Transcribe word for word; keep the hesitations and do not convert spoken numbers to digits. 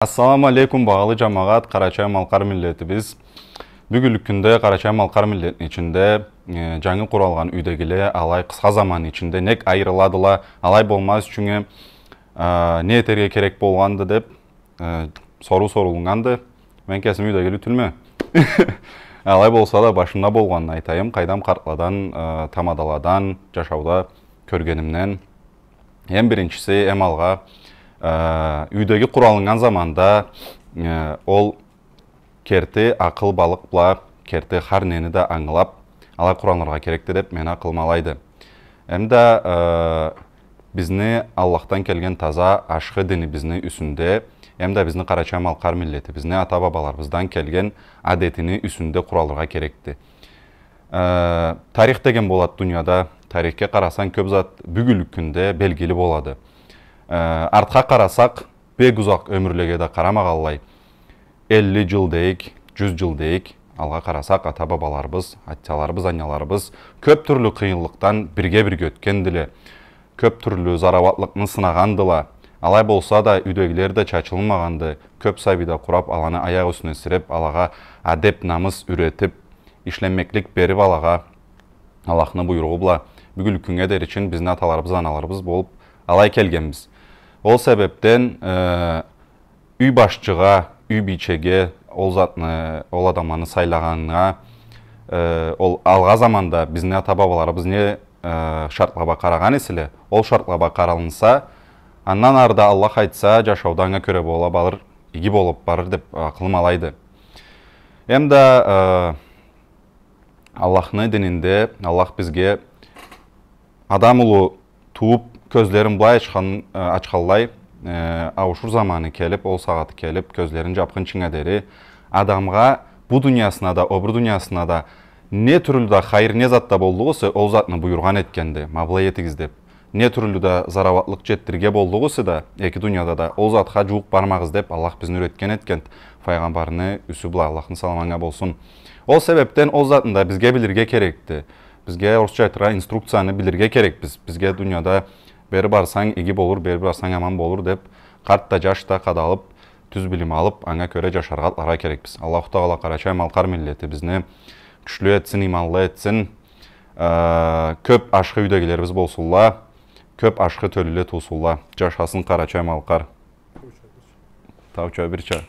Ассаламу алейкум, багъалы джамагъат, къарачай-малкъар миллетибиз. Бюгюнлюк кюнде къарачай-малкъар миллетни ичинде, э, джангы къуралгъан юйдегиле алай къысха заманны ичинде нек айырыладыла, алай болмаз ючюн, э, не этерге керек болгъанды деп, э, соруу сорулуннганды. Мен кесим юйдегили тюлме. Алай болса да, башымда болгъанны айтайым, къайдам, къартладан, э, тамадаладан, джашауда кёргенимден. Эм биринчиси, эм алгъа, э, юйдеги къуралыннган заманда, э, ол керти акъыл-балыкъ бла, керти хар нени да ангылап, алай къуралыргъа керекди деп мени акъылым алайды. Эм да, э, бизни Аллахдан келген таза ашхы динибизни юсюнде, эм да бизни къарачай-малкъар миллетибизни ата-бабаларыбыздан келген адетини юсюнде къуралыргъа керекди. Э, тарих деген болады дунияда. Тарихге къарасанг, кёп зат бюгюнлюк кюнде белгили болады. Э, артха къарасакъ, бек узакъ ёмюрлеге да къарамагъанлай, элли джыл дейик, джюз джыл дейик, алгъа къарасакъ, ата-бабаларыбыз, атяларыбыз, аняларыбыз кёп тюрлю къыйынлыкъдан бирге-бирге ётгендиле. Кёп тюрлю зарауатлыкъны сынагъандыла. Алай болса да, юйдегилери да чачылынмагъанды. Кёп сабий да къурап, аланы аякъ юсюне сиреп, алагъа адеп-намыс юретип, ишленмеклик берип алагъа, Аллахны буйругъу бла, бюгюнлюк кюннге дери чин бизни аталарыбыз, аналарыбыз болуп алай келгенбиз. Ол себепден, э, юй башчыгъа, юй бийчеге, ол затны, ол адамланы сайлагъаннга, э, ол алгъа заманда бизни ата-бабаларыбыз не, э, шартла бла къарагъан эселе, ол шартла бла къаралынса, андан ары да, Аллах айтса, джашауда анга кёре бола барыр, иги болуп барыр деп акъылым алайды. Эм да, э, Аллахны дининде Аллах бизге адам улу тууп, кёзлерин былай ачхан, э, ачханлай, э, ауушур заманы келип, ол сагъаты келип, кёзлерин джапхынчынга дери, адамгъа бу дуниясына да, обур дуниясына да не тюрлю да хайыр, не зат да боллукъ эсе, ол затны буюргъан этгенди, ма былай этигиз деп. Не тюрлю да зарауатлыкъ джетдирирге боллукъ эсе да, эки дунияда да, ол затха джууукъ бармагъыз деп Аллах бизни юретген этгенди, файгъамбарны юсю бла, Аллахны саламы анга болсун. Ол себепден ол затны да бизге билирге керекди. Бизге, орусча айтыргъа, инструкцияны билирге керекбиз. Бизге дунияда бери барсанг иги болур, бери барсанг аман болур деп, къарт да, джаш да къадалып, тюз билим алып, анга кёре джашаргъа атларгъа керекбиз. Аллаху Тагъала къарачай-малкъар миллетибизни кючлю этсин, иманлы этсин. Э, кёп ашхы юйдегилерибиз болсунла, кёп ашхы тёлюле туусунла. Джашасын Къарачай-Малкъар. Тауча бирча.